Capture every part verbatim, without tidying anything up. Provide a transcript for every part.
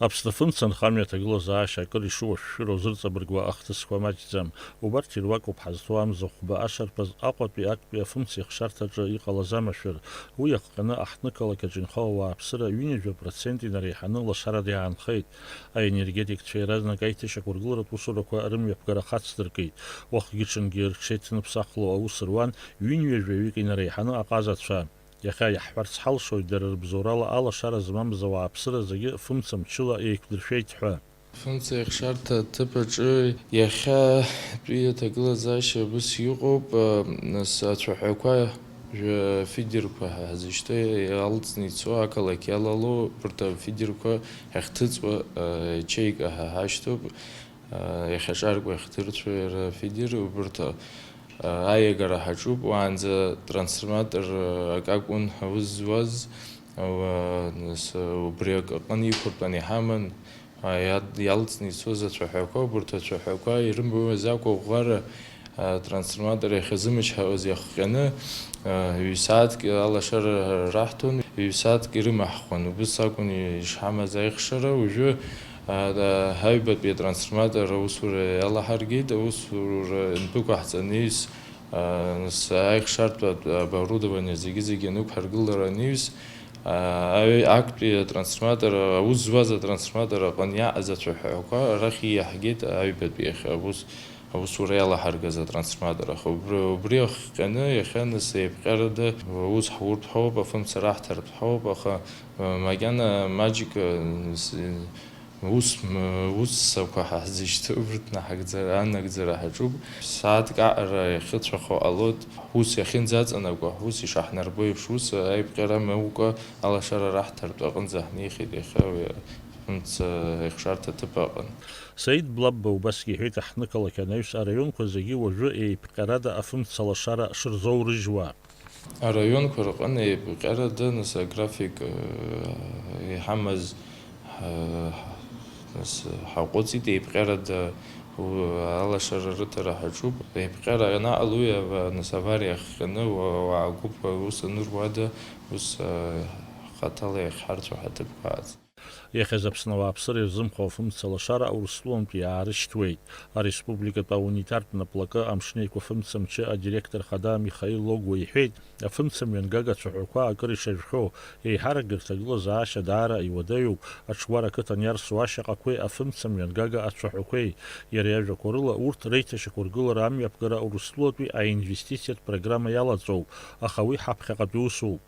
Аԥсны афымца анхамҩа аҭагылазаашьа акыр ишыуашәшәыроу зырҵабыргуа ахҭысқәа маҷӡам. Убарҭ ируакуп ҳазҭоу амза хәба ашарԥаз Аҟәатәи актәи афымца ихшарҭаҿы иҟалаз амашәыр. Уи иахҟьаны аҳҭнықалақь аҿы инхо ауааԥсыра ҩынҩажәа процент инареиҳаны лашарада иаанхеит. Аенергетикцәа иаразнак аиҭашьақәыргыларатә усурақәа рымҩаԥгара хацдыркит. Уахгьы-ҽынгьы рҽеиҭныԥсахло аус руан ҩынҩажәаҩык инареиҳаны аҟазацәа. Иахьа иаҳҳәарц ҳалшоит, дара рыбзоурала алашара змамыз ауааԥсыра зегьы фымца мчыла еиқәдыршәеит ҳәа. Фымца ихшарҭа аҭыԥ аҿы иахьатәи аҭагылазаашьа абас иҟоуп, нас ацәаҳәақәа жәа фидерқәа ҳәа ҳзышьҭоу иалҵны ицо ақалақь иалало, убарҭ афидерқәа иахьҭыҵуа ячеика ҳәа ҳашьҭоуп. Иахьаҿаркуа иахдырцәо иара афидер, убарҭ аиагара ҳаҿуп, уаанӡа трансформатор акакәын аус зуаз, нас убри акы аҟны иқәыртәаны иҳаман, иалҵны ицоз ацәаҳәақәа, убарҭ ацәаҳәақәа ирымбауаз ақәыӷәӷәара, атрансформатор иахьазымчҳауаз иахҟьаны, ҩ-сааҭк алашара раҳҭон, ҩ-сааҭк ирымаҳхуан. Убыс акәын ишҳамаз аихшара. Уажәы, а, а, аҩбатәи атрансформатор аусура иалаҳаргеит, аусура иандәықәаҳҵа анаҩс, а, нас аихшартә ат-, оборудование зегьы-зегьы анықәҳаргылара анаҩс, а, аҩ-, актәи атрансформатор, аус зуаз атрансформатор аҟны иаҟаз ацәаҳәақәа арахь ииаҳгеит аҩбатәи иахьа аус аусура иалаҳаргаз атрансформатор, аха убри, убри ахҟьаны иахьа нас еиԥҟьарада аус ҳуртә ҳауп, афымца раҳҭартә ҳауп, аха, м-, макьана маҷк, м, с-, ус, м-, ус сақәа ҳазышьҭоу урҭ наҳагӡара, анагӡара ҳаҿуп. Сааҭк аҟара иахьыцәахо ҟалоит, ус иахьынӡаҵанакуа, ус ишаҳнарбо еиԥш, ус аиԥҟьара мукәа алашара раҳҭартә аҟынӡа ҳнеихьеит иахьа уи афымца ихшарҭа аҭыԥ аҟны. Саид Блабба убасгьы иҳәеит, аҳҭнықалақь анаҩс араионқәа зегьы уажәы еиԥҟьарада афымца лашара шырзоурыжьуа. Араионқәа рҟны еиԥҟьарада, нас, аграфик, э, иҳамаз, э, нас, ҳаҟәыҵит, еиԥҟьарада, у-, алашара рыҭара ҳаҿуп. Еиԥҟьара анаҟало, уи ава-, нас, авариа ахҟьаны, уа-, уаагәыԥ аус аныруада, ус, э, хаҭала иахьҳарцәо ҳаҭыԥқәа ааӡ. Иахьаз Аԥсны ауааԥсыра ирзымхо афымца лашара Урыстәылантәи иаарышьҭуеит. Ареспубликатә аунитартә наплакы Амшын Еиқәа фымца мчы адиректор хада Михаил Логуа иҳәеит, афымца мҩангага ацәаҳәақәа акыр ишажәхьоу, еиҳарак рҭагылазаашьа даара иуадаҩуп, аҽуара ақыҭан иарсу ашьаҟақәеи афымца мҩангага ацәаҳәақәеи. Иара иажәақәа рыла, урҭ реиҭашьақәыргылара амҩаԥгара Урыстәылатәи аинвестициатә программа иалаҵоуп, аха уи ҳаԥхьаҟатәи усуп.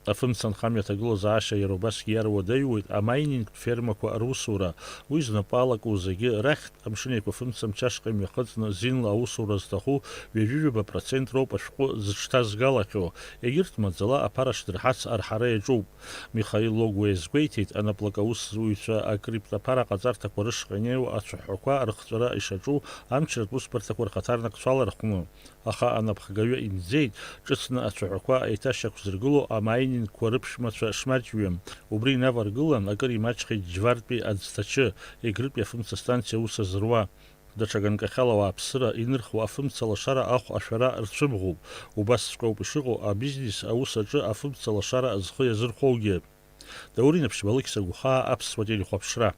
Афымца анхамҩа аҭагылазаашьа иара убасгьы иаруадаҩуеит амайнинг фермақәа русура. Уи знапы алаку зегьы рахьтә Амшын Еиқәа фымца мчы ашҟа имҩахыҵны зинла аусура зҭаху ҩажәи ҩба процент роуп ашәҟәы зыҽҭазгалахьоу, егьырҭ маӡала аԥара шдырҳац арҳара иаҿуп. Михаил Логуа иазгәеиҭеит, анаплакы аусзуҩцәа акриптаԥара аҟаҵарҭақәа рышҟа инеиуа ацәаҳәақәа рыхҵәара ишаҿу амчратә усбарҭақәа рхаҭарнакцәа алархәны. Аха анапхгаҩы имӡеит, ҿыцны ацәаҳәақәа еиҭашьақәзыргыло амаинингқәа рыԥшәмацәа шмаҷҩым. Убри инаваргылан, акыр имаҷхеит Џьвартәи аӡҭачы, Егрытәи афымца станциа аус азыруа. Даҽа ганкахьала ауааԥсыра инырхуа афымца лашара ахә ашәара рцәымӷуп. Убасҵәҟьоуп ишыҟоу абизнес аус аҿы афымца лашара зхы иазырхәоугьы. Даур Инаԥшьба, Алықьса Гәхаа, Аԥсуа телехәаԥшра.